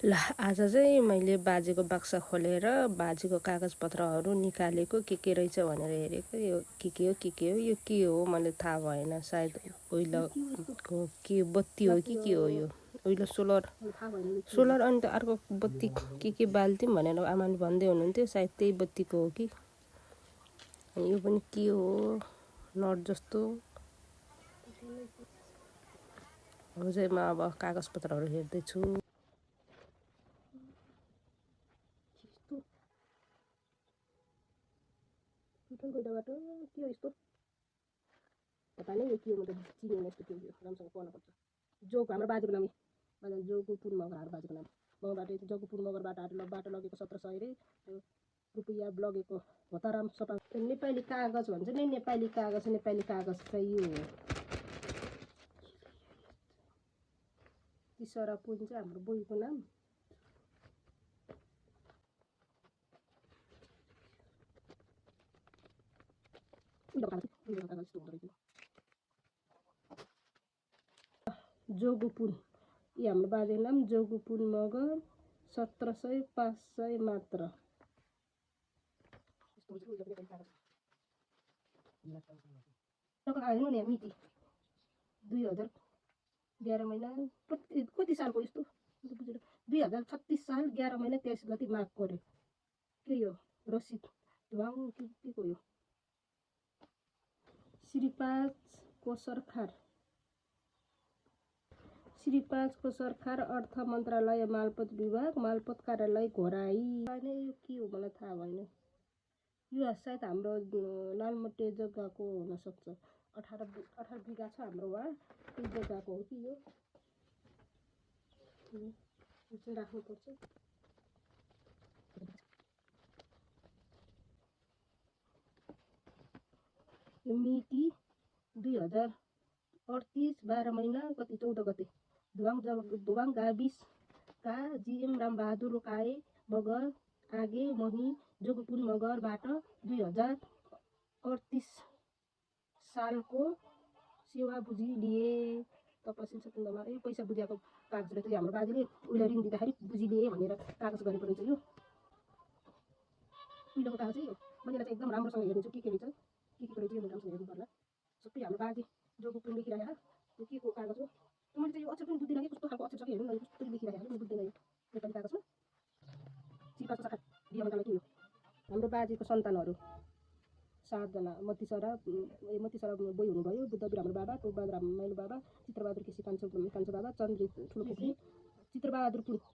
ल आज चाहिँ मैले बाजेको बक्सा खोलेर बाजेको कागजपत्रहरू निकालेको के रहेछ भनेर हेरेको। यो के हो यो के हो मैले थाहा भएन। सायद ओइलको के बत्ती हो कि के हो यो। ओइलो सोलर अनि त अर्को बत्ती के बाल्थ्यौँ भनेर आमाले भन्दै हुनुहुन्थ्यो। सायद त्यही बत्तीको हो कि। अनि यो पनि के हो नट जस्तो। अब चाहिँ म अब कागजपत्रहरू हेर्दैछु। बाटो के हो यस्तो पता नै यो के हो। म त चिनेन यस्तो के हो राम्रोसँग पढ्न पर्छ। जोग हाम्रो बाजेको नाम बाजे जोगपुर मगर हाम्रो बाजेको नाम मबाट जोगपुर मगरबाट बाटो लगेको 1700 रे रुपैयाँ लगेको भताराम सपा नेपाली कागज भन्छ नि। नेपाली कागज चाहिँ यो हो। तिसरा पुन चाहिँ हाम्रो बोईको नाम। जोगपुर ये हाम्रो बाजेको नाम जोगपुर मगर 1700 500 मात्र। मिति 2011 महिना कति सालको यस्तो 2036 साल 11 महिना 23 गति माग गर्यो। के यो रसिद ढुवाङ के को यो श्री 5 को सरकार अर्थ मन्त्रालय मालपोत विभाग मालपोत कार्यालय घोराई। यो के हो मलाई थाहा भएन। यो सायद हाम्रो लालमोटे जग्गाको हुनसक्छ। 18 बिघा छ हाम्रो वा त्यही जग्गाको हो कि यो चाहिँ राख्नुपर्छ। यो मिति 2038 12 महिना कति 14 गते धुवाङ गाविसका जीएम रामबहादुर काए मगर आगे मही जोगपुर मगरबाट 2038 सालको सेवा बुझी लिए। तपसिल सकुण्डमा यो पैसा बुझाएको कागज रहेछ। हाम्रो बाजेले उहिले ऋण दिँदाखेरि बुझी लिए भनेर कागज गरेको रहेछ। यो उहिलेको कागज यो मैले चाहिँ एकदम राम्रोसँग हेर्छु के रहेछ रहेछ यो राम्रोसँग हेर्नु पर्ला। सबै हाम्रो बाजे जोगपुर लेखिरहेको यो के को कागज हो। मैले चाहिँ यो अक्षर पनि बुझ्दिनँ कि कस्तो खालको अक्षर छ कि हेर्नु न कस्तो लेखिरहेको म बुझ्दिनँ। यो नेपाली कागजमा सिपाको शाखा बिहामन्त्रालय के हो। हाम्रो बाजेको सन्तानहरू 7 जना मतिसरा बोई हुनुभयो। बुद्धवीर हाम्रो बाबा टोकबहादुर माइलो बाबा चित्रबहादुर केसी कान्छो बाबा चन्द्र ठुलो पुग्ने चित्रबहादुर पुन